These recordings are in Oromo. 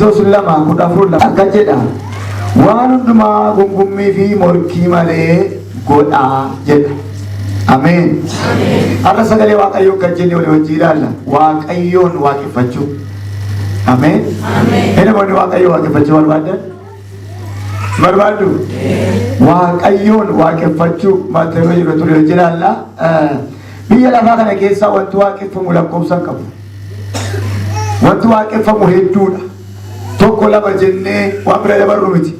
Efesoos 2:14 akka jedha. Waan hundumaa gungummii fi morkii malee godhaa jedha. Ameen. Har'a sagalee Waaqayyoo kan jenne walii wajjin ilaalla. Waaqayyoon waaqeffachuu. Ameen. Namoonni Waaqayyoo waaqeffachuu barbaadan? Barbaaddu? Waaqayyoon waaqeffachuu mata duree jedhu ture wajjin ilaalla. Biyya lafaa kana keessaa wanti waaqeffamu lakkoofsa hin qabu. Wanti waaqeffamu hedduudha. Tokko lama jennee waan bira dabarru miti.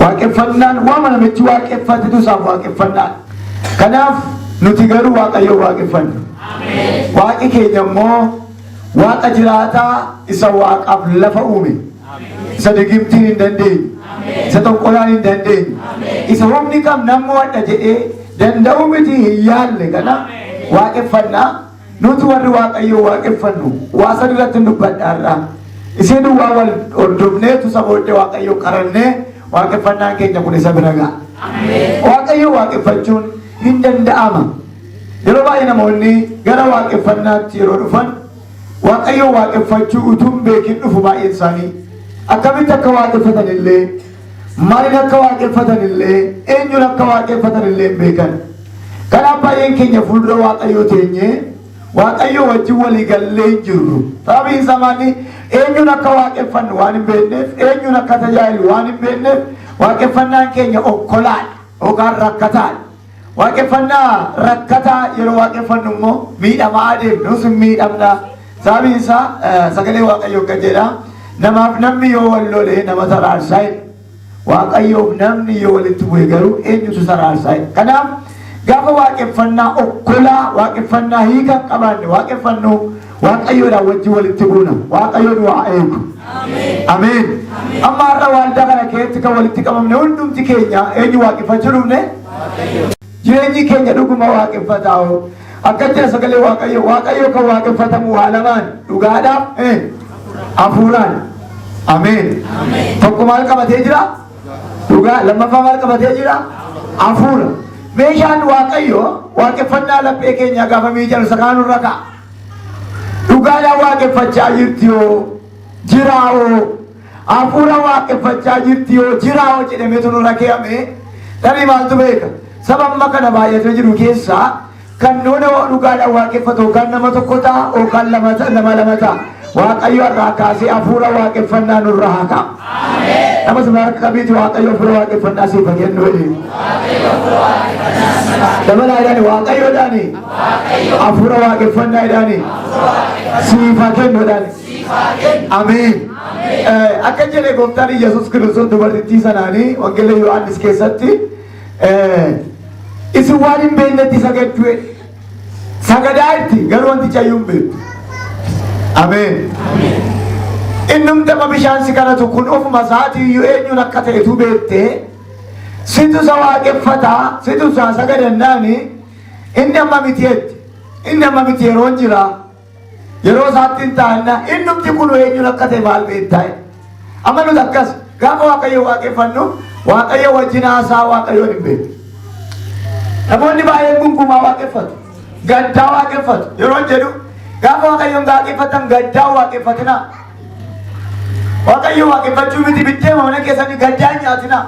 Waaqeffannaan waama namichi waaqeffatetu isaaf waaqeffannaadha. Kanaaf nuti garuu Waaqayyoon waaqeffanna. Waaqi keenya immoo Waaqa jiraataa isa waaqaaf lafa uume. Isa digimtiin hin dandeenye. Isa xonqolaan hin dandeenye. Isa humni kam nan mo'adha jedhee danda'u miti hin yaalle kana waaqeffannaa. Nuti warri Waaqayyoo waaqeffannu waa sadi irratti dubbadha har'a. Ishee duwwaa wal hordofneetu isa booddee Waaqayyoo qarannee waaqeffannaan keenya kun isa bira ga'a. Waaqayyoo waaqeffachuun hin danda'ama. Yeroo baay'ee namoonni gara waaqeffannaatti yeroo dhufan Waaqayyoo waaqeffachuu utuu hin beekin dhufu baay'een isaanii. Akkamitti akka waaqeffatan illee, maaliin akka waaqeffatan illee, eenyuun akka waaqeffatan illee hin beekan. Kanaaf baay'een keenya fuuldura Waaqayyoo teenyee Waaqayyoo wajjin walii gallee hin jirru. Sababiin isaa maali? Eenyuun akka waaqeffannu waan hin beekneef, eenyuun akka tajaajilu waan hin beekneef, waaqeffannaan keenya okkolaadha yookaan rakkataadha. Waaqeffannaa rakkataa yeroo waaqeffannu immoo miidhamaa adeemna, nus hin miidhamna. Sababiin isaa sagalee Waaqayyoo akka jedha, namaaf namni yoo wal lole nama taraarsaa jedha. Waaqayyoof namni yoo walitti bu'e garuu eenyutu taraarsaa jedha. Kanaaf gaafa waaqeffannaa okkolaa, waaqeffannaa hiika hin qabaanne waaqeffannu, Waaqayyoodhaan wajjin walitti buuna. Waaqayyo nu haa eegu. Ameen. Amma har'a waaldaa kana keessatti kan walitti qabamne hundumti keenya eenyu waaqeffachuu dhufne? Jireenyi keenya dhuguma waaqeffataa. Akka jira sagalee Waaqayyo, Waaqayyo kan waaqeffatamu waa lamaan, dhugaadhaaf hafuuraan. Ameen. Tokko maal qabatee jira? Dhugaa. Lammaffaa maal qabatee jira? Hafuura. Meeshaan Waaqayyo waaqeffannaa laphee keenyaa gaafa miican isa kaanurra ka'a. Dhugaadhaan waaqeffachaa jirti yoo jiraa'oo, hafuura waaqeffachaa jirti yoo jiraa'oo jedhameetu nurra keeyame, tarii maaltu beeka? Saba amma kana baay'atee jiru keessaa kan nama dhugaadhaan waaqeffatu yookaan nama tokko ta'a yookaan lama ta'a, nama lama ta'a. Waaqayyo irraa kaasee hafuura waaqeffannaa nurra haa kaa'u. Nama sana harka qabiiti, Waaqayyo hafuura waaqeffannaa siif haa kennu jedhi. Dabalaa jedhani, Waaqayyoodhaani hafuura waaqeffannaa jedhani siif haa kennu jedhani. Ameen. Akka jedhe gooftaan Yesuus Kiristoos dubartittii sanaanii Wangeela Yohaannis keessatti, isin waan hin beeknetti sagaddu jedhe. Sagadaa itti garuu wanti cayyuu hin beektu. Ameen. Innumti amma bishaan si kadhatu kun ofuma isaatii iyyuu eenyuun akka ta'etu beektee, situ isa waaqeffataa, situ isaa sagadannaani, inni amma miti jetti. Inni amma miti, yeroon jira. Yeroo isaatti hin taa'anna, innumti kun eenyuun akka ta'e maal beektaa? Amma nuti akkas gaafa Waaqayyo waaqeffannu Waaqayyo wajjin haasaa Waaqayyoon hin beeknu. Namoonni baay'een gungumaa waaqeffatu. Gaddaa waaqeffatu. Yeroo jedhu, gaafa Waaqayyoon waaqeffatan gaddaa waaqeffatinaa. Waaqayyo waaqeffachuu miti, bitteema mana keessanii gaddaa hin nyaatinaa.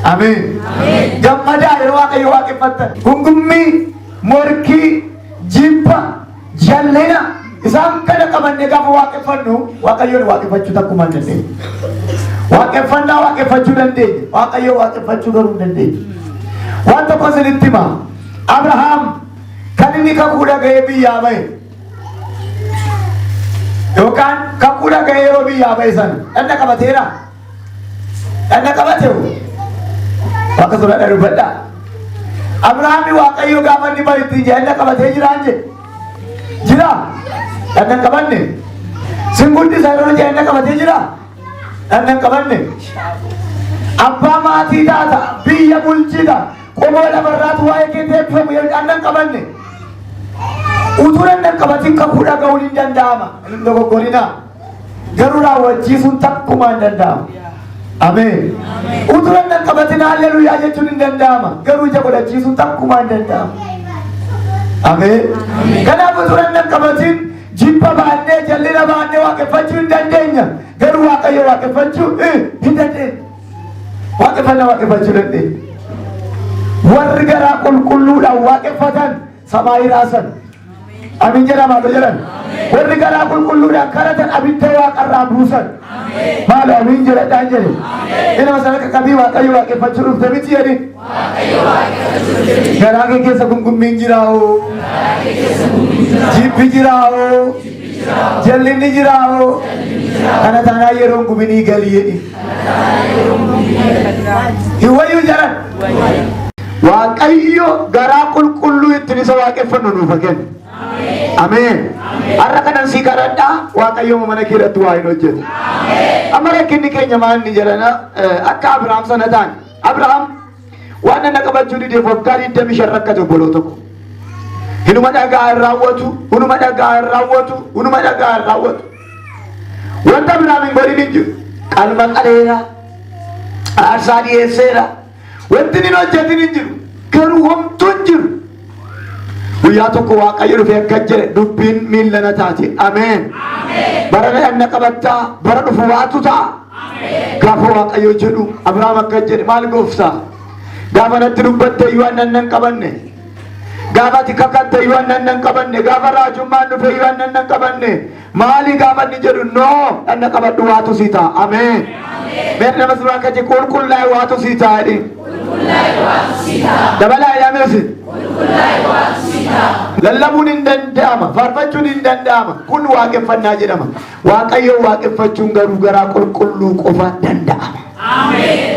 Ameen. Gammadaa yeroo Waaqayyo waaqeffattan. Gungummii, morkii, jibba, jallina isaan kana qabannee gaafa waaqeffannu Waaqayyoon waaqeffachuu takkumaa hin dandeenye. Waaqeffannaa waaqeffachuu dandeenya. Waaqayyo waaqeffachuu garuu hin dandeenye. Waan tokko isinitti hima. Abrahaam kan inni kakuu dhaga'ee biyyaa bahe yookaan kakuu dhaga'ee yeroo biyyaa bahe sana dhagna qabateera. Dhagna qabate hoo? Waaqa sodaadhaa dubbadhaa. Abrahaami Waaqayyo gaafa inni bahe ittiin jedhe dhagna qabatee jiraan jedhe. Jira. Dhagna hin qabanne. Sin guddisa yeroo jedhe dhagna qabatee jira. Dhagna hin qabanne. Abbaa maatii taata, biyya bulchita, qomoo lafarraatu waa'ee keetti eebbifamu yeroo dhagna hin qabanne. Utuu dhagna hin qabatin kakuu dhaga'uun hin danda'ama. Hin dogoggorinaa. Garuu raawwachiisuun takkumaa hin danda'amu. Ameen. Utuu dhagna hin qabatin haalleluuyaa jechuun hin danda'ama. Garuu ija godhachiisuun takkumaa hin danda'amu. Ameen. Kanaaf utuu dhagna hin qabatin jibba baannee, jallina baannee waaqeffachuu hin dandeenya. Garuu Waaqayyo waaqeffachuu hin dandeenye. Waaqeffannaa waaqeffachuu dandeenye. Warri garaa qulqulluudhaan waaqeffatan samaayii raasan. Amiin jedha, maaloo jedhan. Warri garaa qulqulluudhaan kadhatan abidda waaqarraa buusan. Maalo amiin jedhadhaan jedhe. Ilma sana qaqqabii, "Waaqayyo waaqeffachuu dhufte miti?" jedhi. Garaa kee keessa gungummiin jiraa'oo. Jibbi jiraa'oo. Jallinni jiraa'oo. Kana taanaan yeroon guminii galii jedhi. Hin wayyuu jedhan. Waaqayyo garaa qulqulluu ittiin isa waaqeffannu nuuf haa kennu. Ameen. Har'a kanan sii kadhadhaa, Waaqayyo mana kee irratti waa hin hojjetu. Amma rakkinni keenya maal inni jedhana, akka Abrahaam sana ta'an. Abrahaam waan nana qabachuu dideef waggaa 25 rakkate, obboloo tokko. Hinuma dhagaa hin raawwatu, hunuma dhagaa hin raawwatu, hunuma dhagaa hin raawwatu. Wanta Abrahaam hin godhin hin jiru. Qalma qaleera, aarsaa dhiyeesseera. Wanti inni hin hojjetin hin jiru. Garuu homtuu hin jiru. Guyyaa tokko Waaqayyo dhufee akka jedhe, dubbiin miilla na taate. Ameen. Bara dhaqna qabattaa, bara dhufu waatu ta'a. Gaafa Waaqayyo jedhu Abrahaam akka jedhe, "Maal gooftaa? Gaafa natti dubbatte iyyuu annan nan qabanne. Gaafa ati kakatte iyyuu annan nan qabanne. Gaafa raajummaan dhufe iyyuu annan nan qabanne. Maali?" Gaafa inni jedhu, "No, dhanna qabadhu, waatu sii ta'a." Ameen. Mee nama suuraa akka jedhu, "Qulqullaa'e, waatu sii ta'a" jedhi. Dabalaa jedhameesi. Lallabuun hin danda'ama. Faarfachuun hin danda'ama. Kun waaqeffannaa jedhama. Waaqayyo waaqeffachuun garuu garaa qulqulluu qofa danda'ama.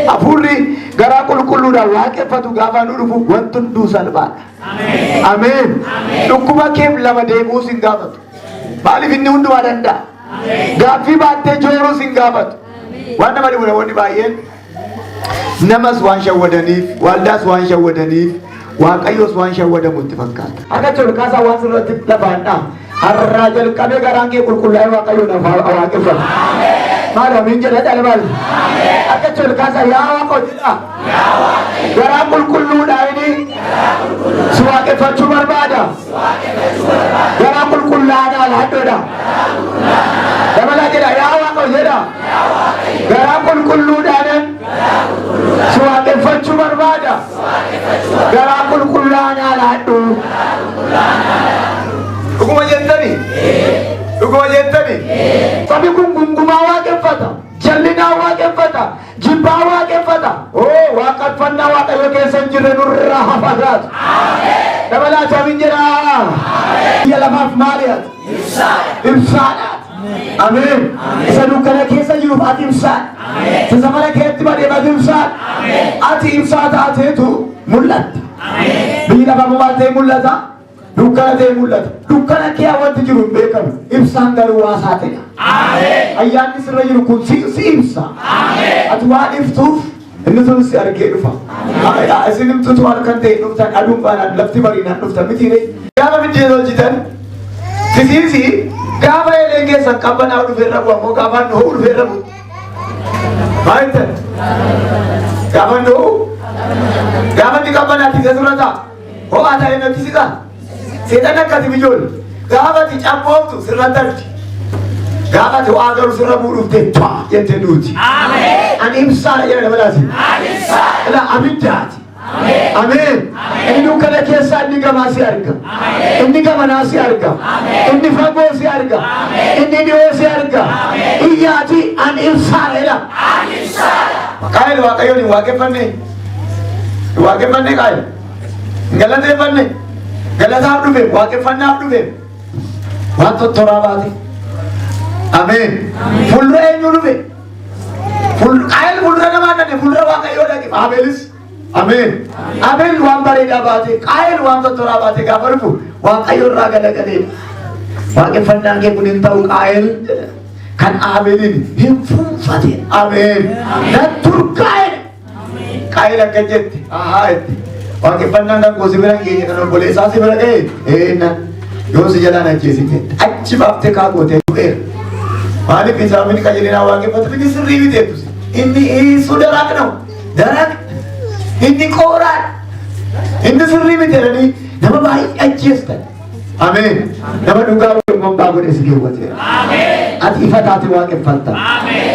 Hafuurri garaa qulqulluudhaan waaqeffatu gaafa nu dhufu wanti hunduu salphaadha. Ameen. Dhukkuba keef lama deebi'uus hin gaafatu. Maaliif? Inni hundumaa danda'a. Gaaffii baattee jooruus hin gaafatu. Waan nama dhibu, namoonni baay'een namas waan shawwadaniif, waldaas waan shawwadaniif, Waaqayyoos waan shawwadamu itti fakkaata. Harka ol kaasaa waan sirratti lafaan dha. Har'aa jalqabee garaan kee qulqullaa'ee Waaqayyoon waaqeffatu. Maal, amiin jedha dhala maal? Harka ol kaasaa, "Yaa Waaqa," jedha. "Garaa qulqulluudha inni si waaqeffachuu barbaada. Garaa qulqullaa'aadhaan alhadhoodha." Dabalaa jedha, "Yaa Waaqa," jedha. "Garaa qulqulluudhaan si waaqeffachuu barbaada. Garaa qulqullaa'aadhaan alhadhu." Dhuguma jettani? Dhuguma jettani? Sabi kun gungumaa waaqeffata. Jallinaa waaqeffata. Jibbaa waaqeffata. Oo, waaqeffannaa Waaqayyo keessa hin jirre nurraa hafagaatu. Dabalaa amiin jedhaa. Biyya lafaaf maali ati? Ibsaadha. Ameen. Isa dukkana keessa jiruuf ati ibsaadha. Isa safara keetti badeef ati ibsaadha. Ati ibsaa taateetu mul'atta. Biyyi lafaa maal ta'e mul'ata? Dukkana ta'e mul'ata. Dukkana kee wanti jiru hin beekamu. Ibsaan garuu waa saaxila. Ayyaanni sirra jiru kun si ibsa. Ati waan iftuuf inni sun si argee dhufa. Isin himtutu halkan ta'e dhuftan, aduun baanaan, lafti bariinaan dhuftan miti ree? Gaafa biddeen hojjetan tisiisi, gaafa eeleen keessan qabbanaa'u dhufee irra bu'a moo gaafa inni ho'u dhufee irra bu'u? Maal jettan? Gaafa inni ho'u, gaafa inni qabbanaa tisee sirra ta'a. Ho'aa ta'e natti siqa. Seexan akkasi ijoollee. Gaafa ati cabbooftu sirratti argi. Gaafa ati ho'aa garuu sirra bu'u dhuftee twaa jettee duuti. "Ani ibsaadha" jedha dabalaati. Ila abiddaati. Ameen. Inni dukkana keessaa inni gamaa si arga. Inni gamanaa si arga. Inni fagoo si arga. Inni dhiyoo si arga. Iyyaati, "Ani ibsaadha" jedha. Qaayil Waaqayyoon hin waaqeffanne. Hin waaqeffanne Qaayil. Hin galateeffanne. Galataaf dhufe, waaqeffannaaf dhufe. Waan tottoraa baate. Ameen. Fuuldura eenyu dhufe? Qaayil fuuldura namaa dhaqe, fuuldura Waaqayyoo dhaqe. Abeelis. Ameen. Abeel waan bareedaa baate, Qaayil waan tottoraa baate gaafa dhufu Waaqayyo irraa galagalee. "Waaqeffannaan kee kun hin ta'u, Qaayil," jedhe. Kan Abeeliin hin fuunfate. Ameen. Nan turkaa'e. Qaayil akka jette, ahaa jette. "Waaqeffannaan kan koo si bira hin geenye, kan obboleessaa si bira ga'e, eenna. Yoo si jalaan ajjeesi," jette. Achi baaftee kaagootee du'eera. Maaliif isaafin qajeelinaa waaqeffatu inni sirrii miteettus. Inni isu ደረቅ ነው. ደረቅ. Inni qooraadha. Inni sirrii miti jedhanii nama baay'ee ajjeestan. Ameen. Nama dhugaa waliin godhe si keewwateera. Ati ifa taate waaqeffatta.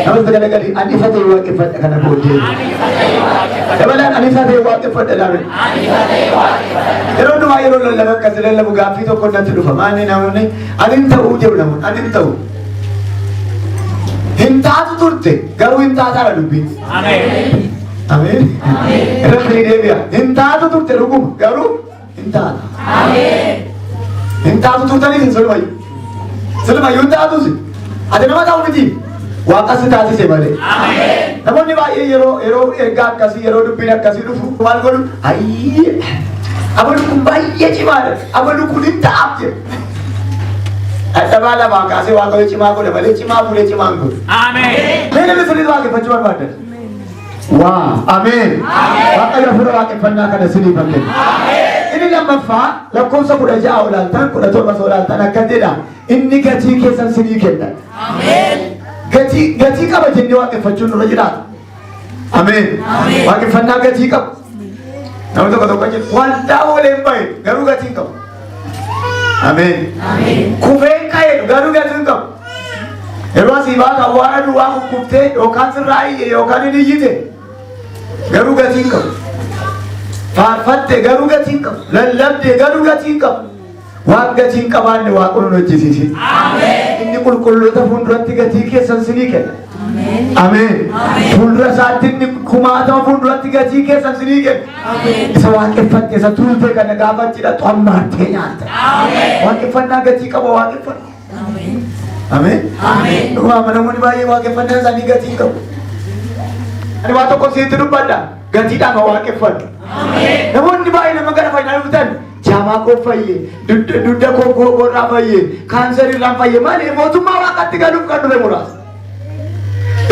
Nama galagalii ani ifa ta'e waaqeffadha kana booddee. Dabalaan ani ifa ta'e waaqeffadha laame. Yeroo hundumaa yeroo lallaba akkas lallabu gaaffii tokko natti dhufa. Maanni namoonni ani hin ta'uu jedhu namoonni ani hin ta'u. Hin taatu turte garuu hin taataadha dubbiin. Ameen. Irratti ni deebi'a. Hin taatu turte dhuguma garuu hin taata. Hin taatu turtaniif hin solumayyuu. Solumayyuu hin taatusi. Ati nama ta'u miti. Waaqa si taasise malee. Namoonni baay'ee yeroo ergaa akkasii yeroo dubbiin akkasii dhufu maal godhu? Ayyee! Abalu kun baay'ee cimaadha. Abalu kun hin ta'aaf jedhu. Dadhabaa lamaa kaasee Waaqayyo cimaa godha malee cimaa fuudhee cimaa hin godhu. Mee namni sirriitti waaqeffachuu barbaadan? Waa, ameen. Waaqayyo hafuura waaqeffannaa kana isiniif haa kennu. Inni lammaffaa lakkoofsa 16 olaaltan 17 olaaltan akkas jedha. Inni gatii keessan sinii kenna. Gatii qaba jennee waaqeffachuun nurra jiraata. Ameen. Waaqeffannaa gatii qabu. Namni tokko tokko jedhu waldaa oolee hin bahe garuu gatii hin qabu. Ameen. Kufeen ka'e garuu gatii hin qabu. Yeroo asii baatu awwaara duwwaa kukkuftee yookaan sirraa iyye yookaan hin iyyite garuu gatii hin qabu. Faarfatte garuu gatii hin qabu. Lallabde garuu gatii hin qabu. Waan gatii hin qabaanne Waaqni nu hojjisiisin. Inni qulqulloota fuulduratti gatii keessan sinii kenna. Ameen. Fuuldura isaatti inni kumaatama fuulduratti gatii keessan sinii kenna. Isa waaqeffatte isa tuulte kana gaafa achi dhaqxu hammaartee nyaatta. Waaqeffannaa gatii qaba waaqeffanna. Ameen. Dhuguma namoonni baay'ee waaqeffannaa isaanii gatii hin qabu. Ani waan tokko sitti dubbadha. Gatiidhaan waaqeffannu. Namoonni baay'ee nama gara fayyinaa dhuftan jaamaa koo fayye, dugda koo goorraa fayye, kaansarii irraan fayye malee mootummaa Waaqatti galuuf kan dhufe muraasa.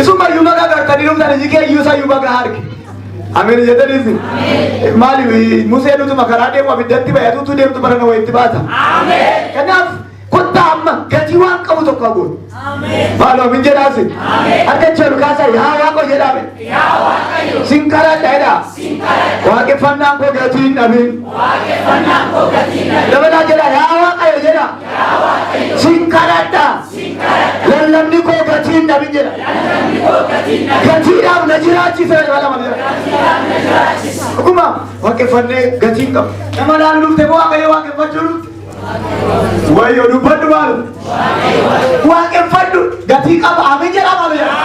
Isumayyuu maqaa gartanii dhuftan iji kee iyyuu isayyuu baga harki. Ameen jettaniis. Maali Museen utuma karaa deemu abiddatti bayatuutu deemtu barana wayitti baata. Kanaaf kottaa amma gatii waan qabu tokko haguun. Maaloo amin jedhaasi. Harka jedhu kaasaa yaa Waaqa jedhame. Sin kadhadha jedha. Waaqeffannaan koo gatii hin dhabin. Dabalaa jedha yaa Waaqayyo jedha. Sin kadhadha. Lallabni koo gatii hin dhabin jedha. Gatiidhaaf na jiraachisa jedha lama jedha. Dhuguma waaqeffannee gatii hin qabu. Nama laalu dhufte moo Waaqayyo waaqeffachuu dhufte? Wayyo dubbadhu maal? Waaqeffadhu gatii qaba. Ameen jedha maal jedha?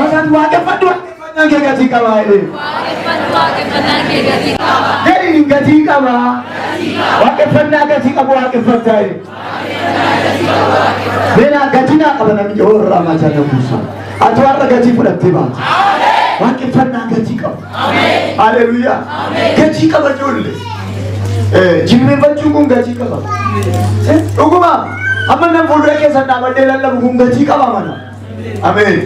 Masaati waaqeffadhu waaqeffannaan kee gatii qaba jedhee. Jedhi gatii qaba. Waaqeffannaa gatii qabu waaqeffachaa jedhe. Beelaa gatii naa qaba namni horraa mataa na buusa. Ati warra gatii fudhattee baata. Waaqeffannaa gatii qaba. Haleluuyaa. Gatii qaba ijoollee. Jilbeenfachuun kun gatii qaba. Dhuguma amma nan fuuldura keessan dhaabadhee lallabu kun gatii qaba mana. Ameen.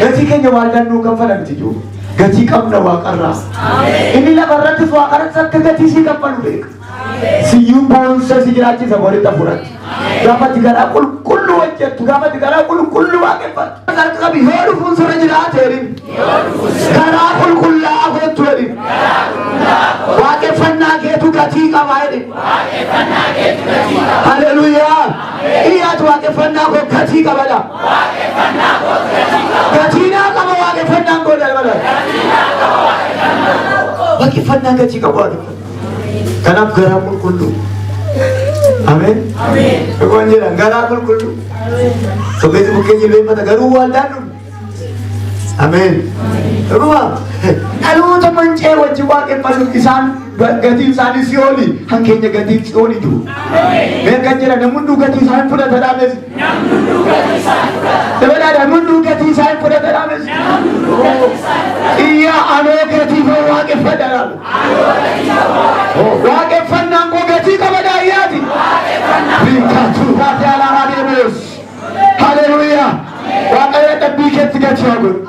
Gatii keenya waaldaan nuu kaffala miti jiru. Gatii qabna Waaqarraa. Inni lafarrattis Waaqarrattis akka gatii sii kaffalu beeka. Siyyuu boonsa si jiraachisa walitti hafuuratti. Gaafa ati garaa qulqulluu hojjettu, gaafa ati garaa qulqulluu waaqeffattu. Harka qabi yoo dhufuun sirra jiraate jedhin. Karaa qulqullaa'aa kottu jedhin. Waaqeffannaa keetu gatii qaba jedhin. Haleluuyaa. Iyyaatu waaqeffannaa koo gatii qabadha. Gatii naa qaba waaqeffannaan koo dabala. Waaqeffannaa gatii qabu waaqeffannaa. Kanaaf garaa qulqulluu. Ameen. Dhugumaan jedhan garaa qulqulluu. Sogeessi bukkee jilbeenfata garuu waldaan dhufu. Ameen. Dhuguma dhaloota mancee wajjin waaqeffannu isaan gatiin isaanii si'ooli kan keenya gatiin si'ooli jiru. Mee kan jedhan namni hunduu gatii isaa hin fudhata dhaames. Dabalaadha namni hunduu gatii isaa hin fudhata dhaames. Iyyaa anoo gatii koo waaqeffadha dhaame. Waaqeffannaan koo gatii qaba daayyaati. Riikatuu taatee alaaraa deemees. Haleluuyaa. Waaqayyo dhabbii keetti gatii haa godhu.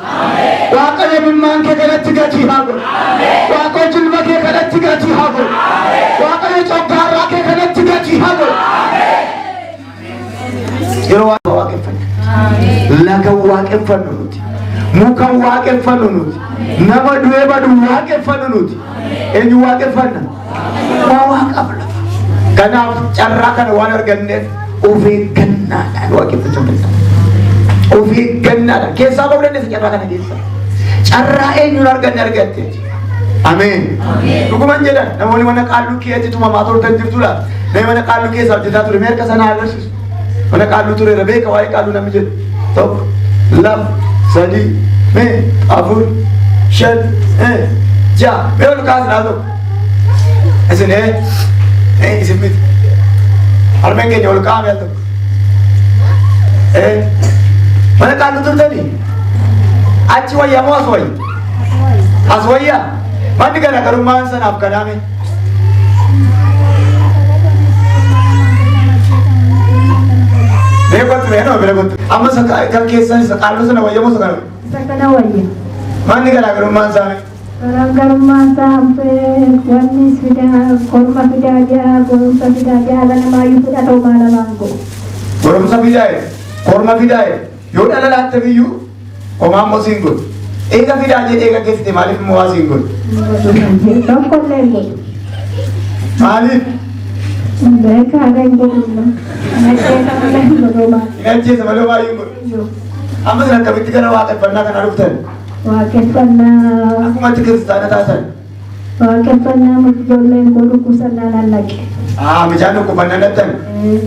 Waaqayyo mimmaan kee kanatti gatii haa godhu. Waaqayyo jilba kee kanatti gatii haa godhu. Waaqayyo coggaarraa kee kanatti gatii haa godhu. Yeroo waaqa waaqeffannu. Laga waaqeffannu nuti. Muka waaqeffannu nuti. Nama du'ee badu waaqeffannu nuti. Eenyu waaqeffanna? Waa waaqaaf lafa. Kanaaf carraa kana waan arganneef of eeggannaadhaan waaqeffachuu danda'a. Of eeggannaadhaan keessaa ba'uu dandeessa carraa kana keessa. Carraa eenyuun arganne argatte. Ameen. Dhuguman jedhan namoonni mana qaalluu keessatti tumamaa turtan jirtu laata. Namni mana qaalluu keessa hojjetaa ture mee harka sanaa agarsiisu. Mana qaalluu tureera beeka waa'ee qaalluu namni jedhu. 1, 2, 3, mee 4, 5, 6 mee ol kaasnaa tokko. Isin isin miti. Harmeen keenya ol kaa'ame al tokko. Mana qaalluu turtanii? Achi wayyaa moo as wayya? As wayyaa? Manni garaagarummaan sanaaf kanaame. Mee kottu mee nama bira kottu. Amma isa kan keessan isa qaalluu sana wayya moo isa kana wayya? Isa kana wayya. Manni garaagarummaan isaa mee? Garaagarummaan isaa wanni fidaa korma fidaa ja'a goromsa fidaa ja'a ganamaayyuu fudhatoo maal lamaan godhu. Goromsa fidaa'e, korma fidaa'e, yoo dhala laatte biyyuu homaa immoo siin godhu. Eega fidaa jedhee eega geessite maaliif immoo waa siin godhu? Tokkollee hin godhu. Maaliif? Beekaadha hin godhu. Ajjeesa malee hin godhu maal. Hin ajjeesa malee homaa hin godhu. Amma isin akkamitti gara waaqeffannaa kanaa dhuftan? Waaqeffannaa Akkumatti kiristaana taatan. Waaqeffannaa ijoolleen koo dhukkubsannaa nannaqe. Ah, mijaan dhukkubannaa nattan.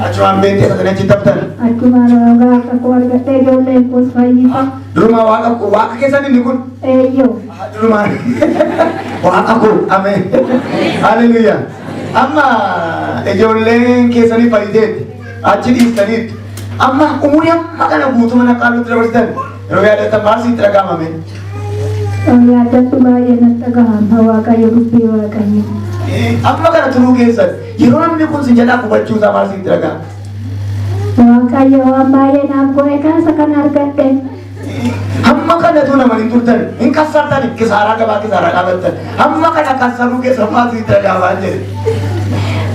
Achumaan beektee sana achi taptan. Achumaan waaqa koo argadhee ijoolleen koos fayyisa. Durumaa waaqa koo waaqa keessan inni kun. Eeyyoo. Ah, durumaa waaqa koo ameen. Haleluuyaa. Amma ijoolleen keessanii fayyiteetti achi dhiistaniitti. Amma umurii amma kana guutuu mana qaalluutti dabarsitan yeroo yaadattan maal sitti dhaga'amame? Yaadattu baay'ee natti dhagahama Waaqayyo dubbii Waaqayyo. Amma kana turuu keessan yeroo namni kun si jalaa qubachuu isaa maal sitti dhaga'ama? Waaqayyo waan baay'ee naaf godhe kaasa kana argadhe. Hamma kana tu nama hin turtan hin kassartan kisaaraa gabaa kisaaraa dhaabattan hamma kana kassaruu keessa maal sitti dhaga'amaa jedhe.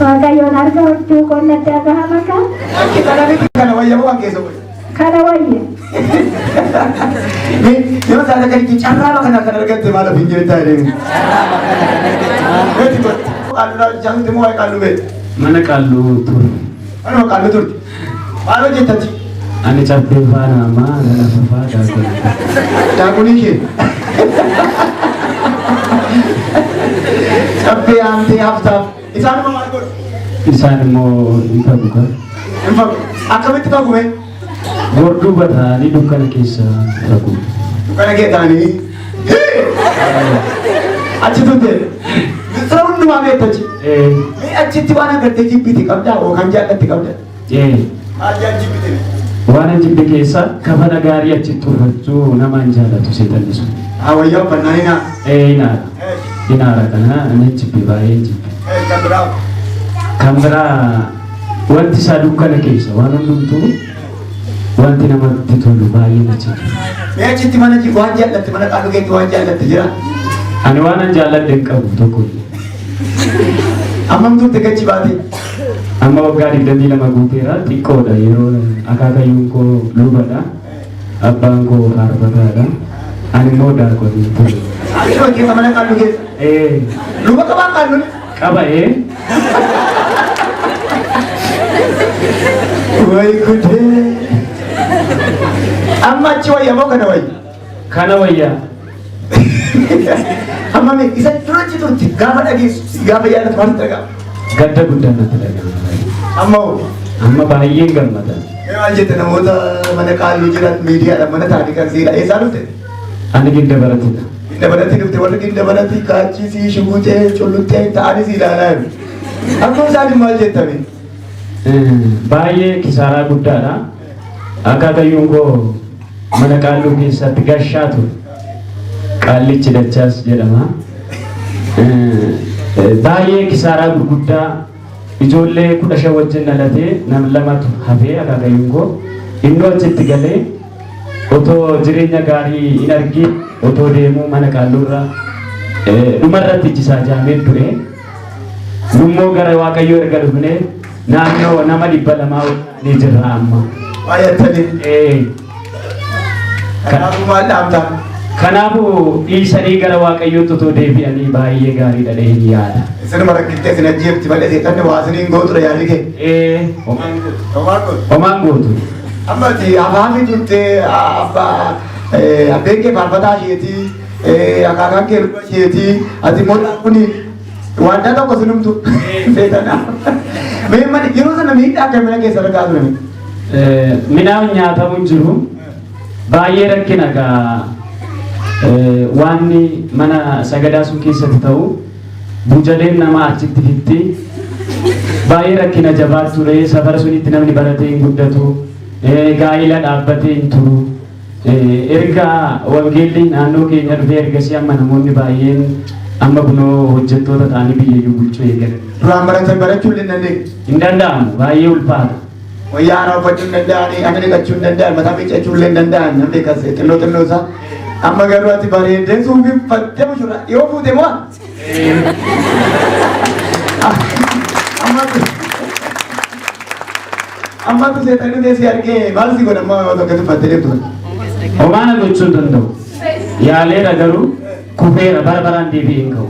Waaqayyoon arga hojii koo natti dhagahama kan. Akki kana miti kana wayyamoo kan keessa godhe. Kana wayya. Mee yoo isaan akka itti carraa kana kan argatte maal ofiin jettaa jedhee. Beeti godhe. Qaalluu hojjechaa turte moo waa'ee qaalluu beekta? Mana qaalluu ture. Manuma qaalluu turte. Maal hojjettati? Ani caffee faana ammaa nan afafaa daakunii. Daakunii kee. Caffee aantee haftaaf. Isaanuma maal godhu? Isaan immoo hin fagu kan. Hin fagu. Akkamitti fagu mee? Gorduuba ta'anii dukkana keessa fagu. Dukkana kee ta'anii. Achi turte. Misira hundumaa beekta achi. Mee achitti waan agartee jibbite qabdaa yookaan jaallatte qabdaa? Maal jaan jibbite? Waan an jibbe keessa kafana gaarii achitti uffachuu nama hin jaallatu seexanni sun. Haa wayyaa uffannaa hin haa. Hinaara. Hinaara kana ani jibbe baay'ee jibbe. Kan biraa. Kan biraa wanti isaa dukkana keessa waan hundumtuu wanti namatti tolu baay'een achi jira. Mee achitti mana waan jaallatte mana qaalluu keetti waan jaallatte jira? Ani waan an jaalladhe hin qabu tokko illee. Hammam turte gachi baate? Amma waggaa 22 guuteera xiqqoodha yeroo akaakayyuun koo lubadha. Abbaan koo faarfataadha. Ani immoo daaqonii ture. Achuma keessa mana qaalluu keessa. Luba qabaa qaalluun? Qaba. Way gudee. Amma achi wayya moo kana wayya? Kana wayya. Amma mee isa dura achi turte gaafa dhageessu gaafa yaadatu maaltu dhaga'ama? Gadda guddaan natti dhaga'ama. Amma hoo? Amma baay'een gammada. Mee maal jette namoota mana qaalluu jiran miidiyaadhaan mana taa'anii kan siidha eessaa dhufte? Ani ginda baratidha. Ginda baratti dhufte warri ginda baratti kaachisii shuguxee culluxxee ta'anii si ilaalaa jiru. Amma isaan maal jettame? Baay'ee kisaaraa guddaadha. Akaakayyuun koo mana qaalluu keessatti gashaa ture. Qaallichi Dachaas jedhama. Baay'ee kisaaraa gurguddaa ijoollee 15 wajjin dhalatee nam lamatu hafee akaakayyuun koo innoo achitti galee otoo jireenya gaarii hin argin otoo deemuu mana qaalluurra dhumarratti iji isaa jaamee du'e. Nummoo gara Waaqayyoo erga dhufnee naannoo nama 200 ol ni jirra amma. Baay'attanii. Kanaafuu maal dhaamta? Kanaafuu dhiisanii gara Waaqayyootti otoo deebi'anii baay'ee gaariidha jedheen yaada. Isinuma rakkiftee isin ajjeefti malee seexanni waa isiniin gootudha yaadni kee. Ee, homaan gootu. Homaan gootu. Homaan gootu. Amma ati afaafii turte, abbaa abbeen kee faarfataa isheetii, akaakaan kee luba isheetii, ati immoo kuni wanta tokko sinumtu seexana. Mee mani yeroo sana miidhaa akka mana keessa argaa ture? Midhaan nyaatamu hin jiru. Baay'ee rakkina gaa waanni mana sagadaa sun keessatti ta'u bujaleen nama achitti fitti. Baay'ee rakkina jabaa ture. Safara sunitti namni baratee hin guddatu. Gaa'ila dhaabbatee hin turu. Erga wangeelli naannoo keenya dhufee ergasii amma namoonni baay'een amma kunoo hojjettoota ta'anii biyyayyuu bulchuu eegalan. Duraan baratan barachuu illee hin dandeenye. Hin danda'amu, baay'ee ulfaata. Wayyaa haaraa uffachuu hin danda'ani, akka dhiqachuu hin danda'an, mataa miiccachuu illee hin danda'an, namni kas xinnoo xinnoo isaa. Amma garuu ati bareeddee suufii uffattee mushurraa yoo fuute moo? Ammatu seexanni teessi argee maal si godha amma yoo tokko uffattee deemtu kana? Homaa na gochuu hin danda'u. Yaaleera garuu kufeera, bara baraan deebi'ee hin ka'u.